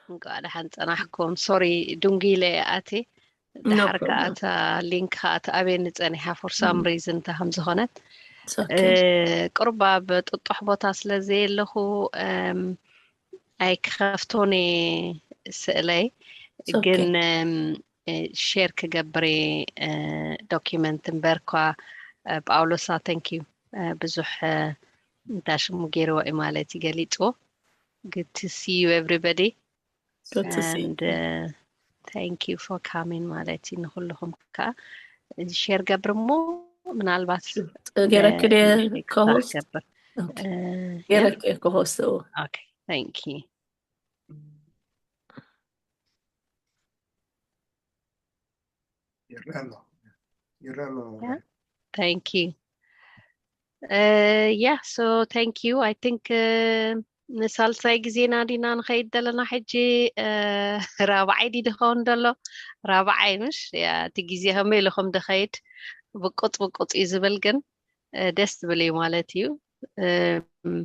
እንኳዕ ደሓን ጸናሕኩም። ሶሪ፣ ድንጉ ኢለ እየ ኣትየ። No ደሓር ከዓ problem። እታ ሊንክ ከዓ ትኣብየኒ ጸኒሓ for some Mm. reason እንታይ ከም ዝኾነት። It's okay። እ፣ ቁሩብ ኣብ ጥጡሕ ቦታ ስለ ዘየለኹ፣ እም፣ ኣይክኸፍቶን እየ ስእለይ፣ It's okay። ግን፣ እም፣ እ፣ ሼር ክገብር እየ፣ እ፣ ዶኪመንት እምበር እኳ፣ እ፣ ጳውሎሳ፣ thank you። እ፣ ብዙሕ፣ እ፣ እንታይ ሽሙ ገይርዎ እዩ ማለት እዩ ገሊጽዎ። Good to see you, everybody. Good to see you. And, uh, thank you for coming ማለት እዩ ንኩልኹም። ከዓ እዚ ሼር ገብር እሞ ምናልባት ገረክ ድየ ንእሽተይ ክሳዕ co-host? ገብር። Okay. Uh, yeah. ገረክ ድየ co-host? Okay, thank you. ይረአ ኣሎ። ይረአ ኣሎ። Yeah. Thank you. Uh, yeah, so thank you. I think, uh, ንሳልሳይ ግዜና ዲና ንኸይድ ዘለና ሕጂ? እ፣ ራብዓይ ድዩ ድኸውን ዘሎ? ራብዓይ ምሽ? ያ፣ እቲ ግዜ ከመይ ኢሉ ከም ድኸይድ ብቁጽ ብቁጽ እዩ ዝብል፣ ግን፣ እ፣ ደስ ዝብል እዩ ማለት እዩ። እም፣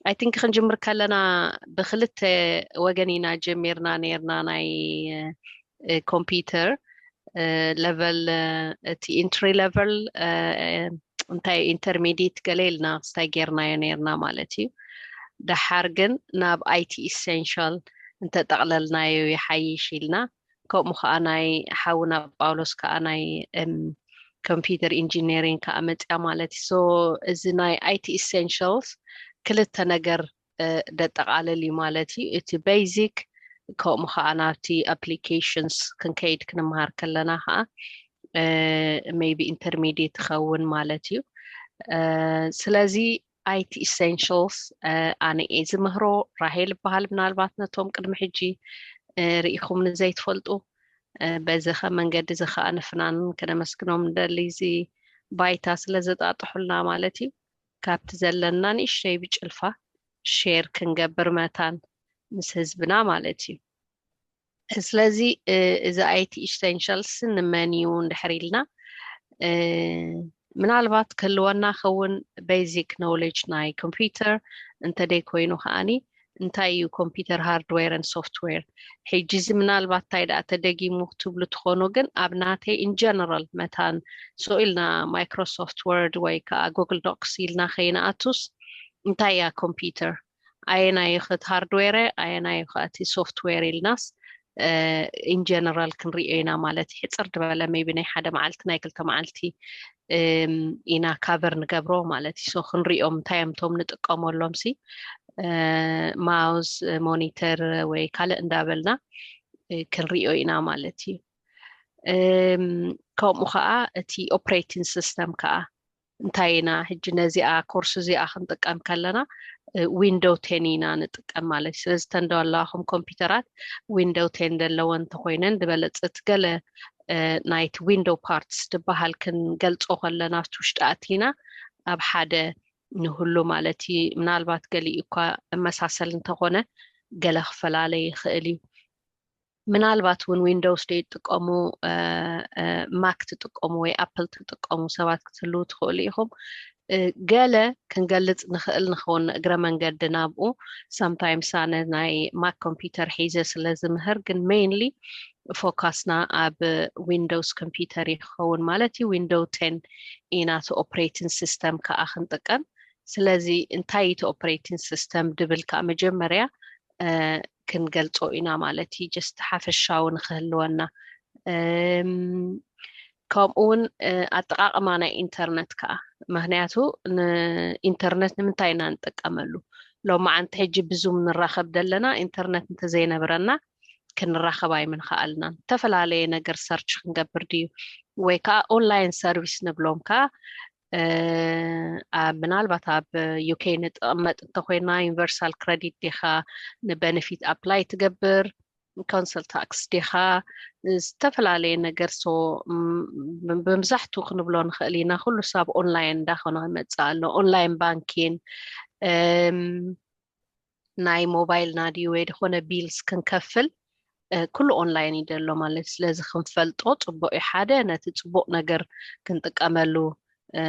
I think ክንጅምር ከለና ብክልተ ወገን ኢና ጀሚርና ነይርና፣ ናይ፣ እ፣ ኮምፒውተር፣ እ፣ ለቨል፣ እ፣ እቲ ኢንትሪ ለቨል፣ እ፣ እንታይ ኢንተርሜዲየት ገለ ኢልና ክስታይ ጌርናዮ ነይርና ማለት እዩ። ደሓር ግን ናብ ኣይቲ ኢሰንሻል እንተጠቕለልናዮ ይሓይሽ ኢልና፣ ከምኡ ከዓ ናይ ሓውና ጳውሎስ ከዓ ናይ፣ እም፣ ኮምፒውተር ኢንጂነሪንግ ከዓ መፅያ ማለት እዩ። So እዚ ናይ ኣይቲ ኢሰንሻልስ ክልተ ነገር፣ እ፣ ደጠቓልል እዩ ማለት እዩ። እቲ ቤዚክ፣ ከምኡ ከዓ ናብቲ ኣፕሊኬሽንስ ክንከይድ ክንመሃር ከለና ከዓ፣ እ፣ ሜይቢ ኢንተርሜዲየት ይኸውን ማለት እዩ። እ፣ ስለዚ ኣይቲ ኢሰንሻልስ፣ እ፣ ኣነ እየ ዝምህሮ፣ ራሄል ይበሃል። ምናልባት ነቶም ቅድሚ ሕጂ፣ እ፣ ርኢኹምኒ ዘይትፈልጡ፣ እ፣ በዚ ኸ መንገዲ እዚ ኸዓ ንፍናን ክነመስግኖም ንደሊ፣ እዚ ባይታ ስለ ዘጣጥሑልና ማለት እዩ። ካብቲ ዘለና ንእሽተይ ብጭልፋ ሼር ክንገብር መታን ምስ ህዝብና ማለት እዩ። ስለዚ፣ እ፣ እዚ ኣይቲ ኢሰንሻልስ ንመን እዩ እንድሕር ኢልና፣ እ፣ ምናልባት ክህልወና ኸውን ቤዚክ ኖውሌጅ ናይ ኮምፒውተር፣ እንተደይ ኮይኑ ከዓኒ እንታይ እዩ ኮምፒውተር ሃርድዌርን ሶፍትዌር። ሕጂ እዚ ምናልባት እንታይ ደኣ ተደጊሙ ክትብሉ ትኾኑ፣ ግን ኣብ ናተይ ኢን ጀነራል መታን ሶ ኢልና ማይክሮሶፍት ወርድ ወይ ከዓ ጉግል ዶክስ ኢልና ከይንኣቱስ እንታይ እያ ኮምፒውተር? ኣየናይ እዩ እቲ ሃርድዌር፣ ኣየናይ እዩ እቲ ሶፍትዌር ኢልናስ፣ እ፣ ኢን ጀነራል ክንሪኦ ኢና ማለት እዩ። ሕፅር ዝበለ ሜይቢ ናይ ሓደ መዓልቲ ናይ ክልተ መዓልቲ፣ እም፣ ኢና ካቨር ንገብሮ ማለት እዩ። ሶ ክንሪኦም እንታይ እዮም እቶም ንጥቀመሎም ሲ፣ እ፣ ማውስ፣ እ፣ ሞኒተር ወይ ካልእ እንዳበልና፣ እ፣ ክንሪኦ ኢና ማለት እዩ። እም፣ ከምኡ ከዓ እቲ ኦፕሬቲንግ ሲስተም ከዓ እንታይ ኢና ሕጂ ነዚኣ ኮርስ እዚኣ ክንጥቀም ከለና፣ እ፣ ዊንዶው ቴን ኢና ንጥቀም ማለት እዩ። ስለዚ እተን ደላኹም ኮምፒውተራት ዊንዶው ቴን ዘለወን እንተኮይነን ዝበለጸት ገለ፣ እ፣ ናይቲ ዊንዶው ፓርትስ ዝበሃል ክንገልጾ ከለና ኣብቲ ውሽጢ ኣቲና ኣብ ሓደ ንህሉ ማለት እዩ። ምናልባት ገሊኡ እኳ መመሳሰል እንተኾነ ገለ ክፈላለ ይኽእል እዩ። ምናልባት እውን ዊንዶውስ ዶ ይጥቀሙ፣ እ፣ እ፣ ማክ ትጥቀሙ ወይ ኣፕል ትጥቀሙ ሰባት ክትህልዉ ትኽእሉ ኢኹም። እ፣ ገለ ክንገልጽ ንኽእል ንኸውን እግረ መንገድና ኣብኡ። ሳምታይምስ ኣነ ናይ ማክ ኮምፒውተር ሒዘ ስለ ዝምህር፣ ግን ሜይንሊ ፎካስና ኣብ ዊንዶውስ ኮምፒውተር ይኸውን ማለት እዩ። ዊንዶው ቴን ኢና እቲ ኦፕሬቲንግ ሲስተም ከዓ ክንጥቀም። ስለዚ እንታይ እዩ እቲ ኦፕሬቲንግ ሲስተም ድብል ከዓ መጀመርያ፣ እ፣ ክንገልጾ ኢና ማለት እዩ። ጀስት ሓፈሻዊ ንኽህልወና። እም፣ ከምኡ እውን፣ እ፣ ኣጠቓቕማ ናይ ኢንተርነት ከዓ፣ ምኽንያቱ ንኢንተርነት ንምንታይ ኢና ንጥቀመሉ? ሎማዓንቲ ሕጂ ብዙም ንራኸብ ዘለና ኢንተርነት እንተዘይነበረና ክንራኸብ ኣይምንኸኣልናን። ዝተፈላለየ ነገር ሰርች ክንገብር ድዩ ወይ ከዓ ኦንላይን ሰርቪስ ንብሎም ከዓ፣ እ፣ ኣብ፣ ምናልባት ኣብ ዩ ኬ ንጥቀመጥ እንተኮይና ዩኒቨርሳል ክረዲት ዲኻ ንበነፊት ኣፕላይ ትገብር፣ ካውንስል ታክስ ዲኻ፣ ዝተፈላለየ ነገር። ሶ፣ ም፣ ብ-፣ ብመብዛሕቱ ክንብሎ ንኽእል ኢና፣ ኩሉ ሳብ ኦንላይን እንዳኾነ ይመጽእ ኣሎ። ኦንላይን ባንኪን፣ እም፣ ናይ ሞባይልና ድዩ ወይ ዝኾነ ቢልስ ክንከፍል፣ እ፣ ኩሉ ኦንላይን እዩ ዘሎ ማለት እዩ። ስለዚ ክንፈልጦ ጽቡቕ እዩ። ሓደ ነቲ ጽቡቕ ነገር ክንጥቀመሉ፣ እ፣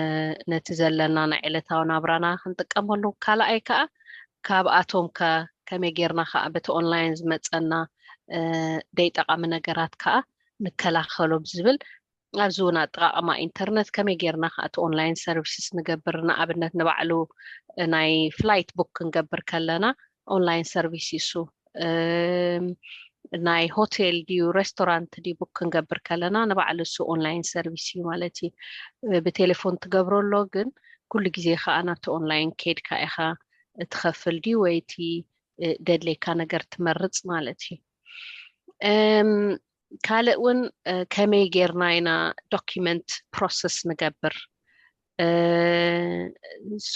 ነቲ ዘለና ናይ ዕለታዊ ናብራና ክንጥቀመሉ። ካልኣይ ከኣ ካብኣቶም ከ ከመይ ጌርና ከኣ በቲ ኦንላይን ዝመጸና ዘይጠቓሚ ነገራት ከዓ ንከላኸሎ ብዝብል ኣብዚ እውን ኣጠቓቕማ ኢንተርነት ከመይ ጌርና ከዓ እቲ ኦንላይን ሰርቪስስ ንገብር። ንኣብነት ንባዕሉ ናይ ፍላይት ቡክ ክንገብር ከለና ኦንላይን ሰርቪስ ይሱ ናይ ሆቴል ድዩ ሬስቶራንት ድዩ ቡክ ክንገብር ከለና ንባዕሉ እሱ ኦንላይን ሰርቪስ እዩ ማለት እዩ። ብቴሌፎን ትገብሮ ኣሎ ግን ኩሉ ግዜ ከዓ ናብቲ ኦንላይን ከድካ ኢኻ ትኸፍል ድዩ ወይ እቲ ደድሌካ ነገር ትመርፅ ማለት እዩ። ካልእ እውን ከመይ ጌርና ኢና ዶኪመንት ፕሮሰስ ንገብር? ሶ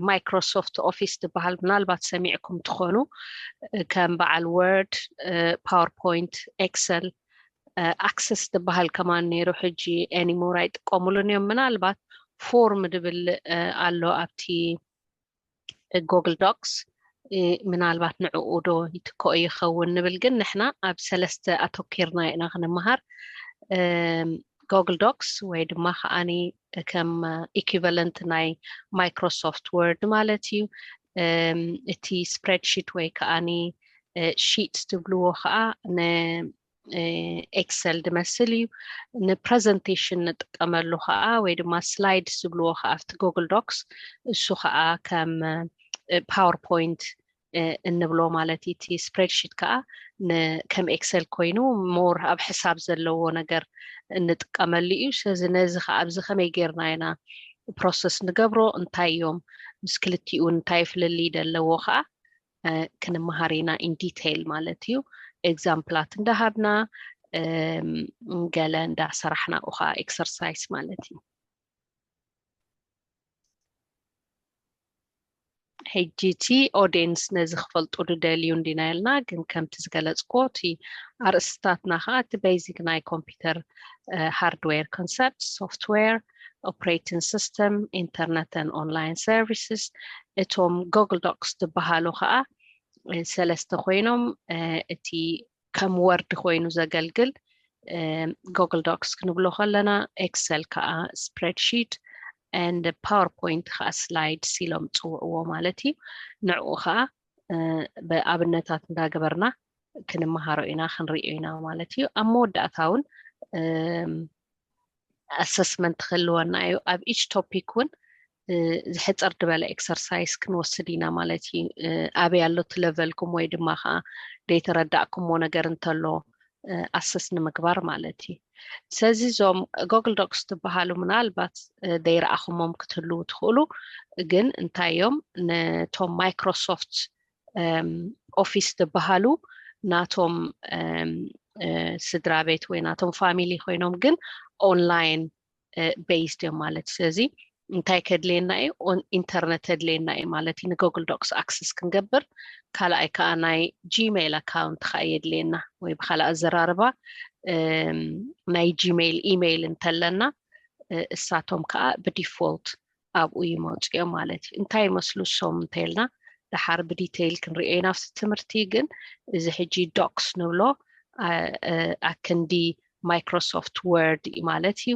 ማይክሮሶፍት ኦፊስ ዝበሃል ምናልባት ሰሚዕኩም ትኾኑ ከም በዓል ወርድ፣ ፓወርፖይንት፣ ኤክሰል፣ ኣክሰስ ዝበሃል ከማን ነይሩ። ሕጂ ኤኒሞር ኣይጥቀሙሉን እዮም። ምናልባት ፎርም ድብል ኣሎ ኣብቲ ጉግል ዶክስ፣ ምናልባት ንዕኡ ዶ ይትከኦ ይኸውን ንብል። ግን ንሕና ኣብ ሰለስተ ኣተኪርና ኢና ክንመሃር። ጉግል ዶክስ ወይ ድማ ከዓኒ ከም ኢኩቨለንት ናይ ማይክሮሶፍት ወርድ ማለት እዩ። እቲ ስፕሬድሺት ወይ ከዓኒ ሺት ትብልዎ ከዓ ኤክሰል ድመስል እዩ። ንፕረዘንቴሽን ንጥቀመሉ ከዓ ወይ ድማ ስላይድ ዝብልዎ ከዓ ኣብቲ ጉግል ዶክስ እሱ ከዓ ከም ፓወርፖይንት እንብሎ ማለት እዩ። እቲ ስፕሬድሺት ከዓ ከም ኤክሰል ኮይኑ ሞር ኣብ ሕሳብ ዘለዎ ነገር እንጥቀመሉ እዩ። ስለዚ ነዚ ከዓ ኣብዚ ከመይ ጌርና ኢና ፕሮሰስ ንገብሮ፣ እንታይ እዮም ምስ ክልቲኡ እንታይ ፍልልይ ደለዎ ከዓ ክንመሃር ኢና ኢን ዲቴይል ማለት እዩ። ኤግዛምፕላት እንዳሃብና ገለ እንዳሰራሕና ኡኻ ኤክሰርሳይስ ማለት እዩ። ሕጂ እቲ ኦዲየንስ ነዚ ክፈልጡ ድደልዩ እንዲና ኢልና ግን ከምቲ ዝገለፅኮ እቲ ኣርእስትታትና ከዓ እቲ ቤዚክ ናይ ኮምፒውተር ሃርድዌር ኮንሰፕት፣ ሶፍትዌር፣ ኦፕሬቲንግ ሲስተም፣ ኢንተርነትን ኦንላይን ሰርቪስስ፣ እቶም ጎግል ዶክስ ዝበሃሉ ከዓ ሰለስተ ኮይኖም እቲ ከም ወርድ ኮይኑ ዘገልግል ጎግል ዶክስ ክንብሎ ከለና ኤክሰል ከዓ ስፕሬድሺት ኤንድ ፓወርፖይንት ከዓ ስላይድስ ኢሎም ዝፅውዕዎ ማለት እዩ። ንዕኡ ከዓ ብኣብነታት እንዳገበርና ክንመሃሮ ኢና ክንሪኦ ኢና ማለት እዩ። ኣብ መወዳእታ እውን ኣሰስመንት ክህልወና እዩ። ኣብ ኢች ቶፒክ እውን ዝሕፅር ዝበለ ኤክሰርሳይስ ክንወስድ ኢና ማለት እዩ። ኣበይ ኣሎ እቲ ለቨልኩም ወይ ድማ ከዓ ዘይተረዳእኩምዎ ነገር እንተሎ ኣሰስ ንምግባር ማለት እዩ። ስለዚ እዞም ጎግል ዶክስ ዝበሃሉ ምናልባት ዘይረኣኹሞም ክትህልዉ ትኽእሉ፣ ግን እንታይ እዮም ነቶም ማይክሮሶፍት ኦፊስ ዝበሃሉ ናቶም ስድራ ቤት ወይ ናቶም ፋሚሊ ኮይኖም ግን ኦንላይን ቤይስድ እዮም ማለት። ስለዚ እንታይ ከድልየና እዩ? ኢንተርነት ተድልየና እዩ ማለት እዩ ንጎግል ዶክስ ኣክሰስ ክንገብር። ካልኣይ ከዓ ናይ ጂሜይል ኣካውንት ከዓ የድልየና ወይ ብካልእ ኣዘራርባ ናይ ጂሜይል ኢሜይል እንተለና እሳቶም ከዓ ብዲፎልት ኣብኡ ይመፁ እዮም ማለት እዩ። እንታይ ይመስሉ እሶም እንተልና ደሓር ብዲቴይል ክንሪኦ ኢና ኣብቲ ትምህርቲ። ግን እዚ ሕጂ ዶክስ ንብሎ ኣክንዲ ማይክሮሶፍት ወርድ ማለት እዩ።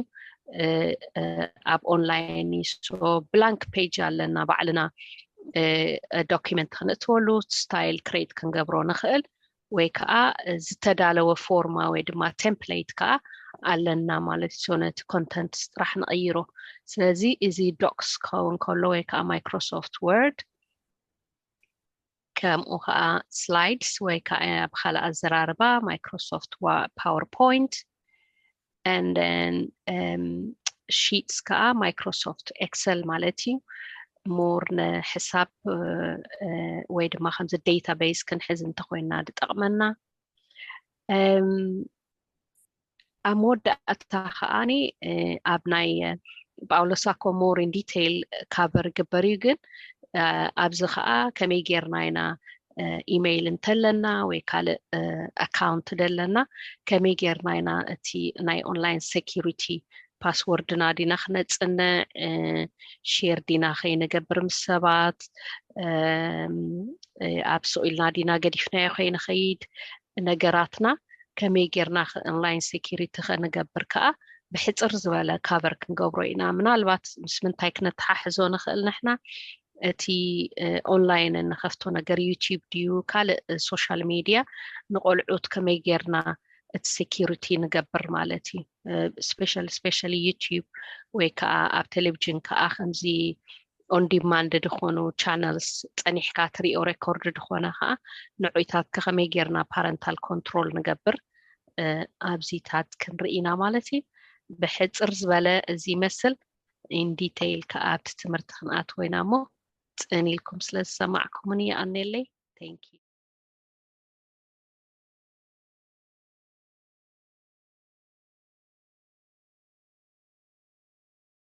ኣብ ኦንላይን ሶ ብላንክ ፔጅ ኣለና ባዕልና ዶኪመንት ክንእትወሉ ስታይል ክሬት ክንገብሮ ንኽእል ወይ ከዓ ዝተዳለወ ፎርማ ወይ ድማ ቴምፕሌት ከዓ ኣለና ማለት እዩ። ነቲ ኮንተንት ጥራሕ ንቕይሮ። ስለዚ እዚ ዶክስ ክኸውን ከሎ ወይ ከዓ ማይክሮሶፍት ወርድ ከምኡ ከዓ ስላይድስ ወይ ከዓ ብካልእ ኣዘራርባ ማይክሮሶፍት ፓወርፖይንት and then sheets ከዓ ማይክሮሶፍት ኤክሰል ማለት እዩ። ሞር ንሕሳብ ወይ ድማ ከምዚ ዴታቤዝ ክንሕዝ እንተኮይና ዝጠቕመና። ኣብ መወዳእታ ከዓኒ ኣብ ናይ ጳውሎስ ኣኮ ሞር ኢን ዲቴይል ካቨር ይግበር እዩ። ግን ኣብዚ ከዓ ከመይ ጌርና ኢና ኢሜይል እንተለና ወይ ካልእ ኣካውንት ደለና ከመይ ጌርና ኢና እቲ ናይ ኦንላይን ሴኪሪቲ ፓስወርድና ዲና ክነፅንዕ፣ ሼር ዲና ከይንገብር ምስ ሰባት፣ ኣብ ስቕ ኢልና ዲና ገዲፍናዮ ከይንኸይድ፣ ነገራትና ከመይ ጌርና ኦንላይን ሴኪሪቲ ከንገብር ከዓ ብሕፅር ዝበለ ካቨር ክንገብሮ ኢና። ምናልባት ምስ ምንታይ ክነተሓሕዞ ንኽእል ንሕና እቲ online እንኸፍቶ ነገር YouTube ድዩ ካልእ social media ንቆልዑት ከመይ ጌርና እቲ security ንገብር ማለት እዩ። Special specially YouTube ወይ ከዓ ኣብ ቴሌቪዥን ከዓ ከምዚ on demand ዝኾኑ channels ጸኒሕካ ትሪኦ record ዝኾነ ከዓ ንዑይታት ከመይ ጌርና parental control ንገብር ኣብዚታት ክንርኢ ኢና ማለት እዩ። ብሕጽር ዝበለ እዚ ይመስል። In detail ከዓ ኣብቲ ትምህርቲ ክንኣትዎ ኢና እሞ ጽን ኢልኩም ስለ ዝሰማዕኩምኒ ይኣኔለይ። Thank you።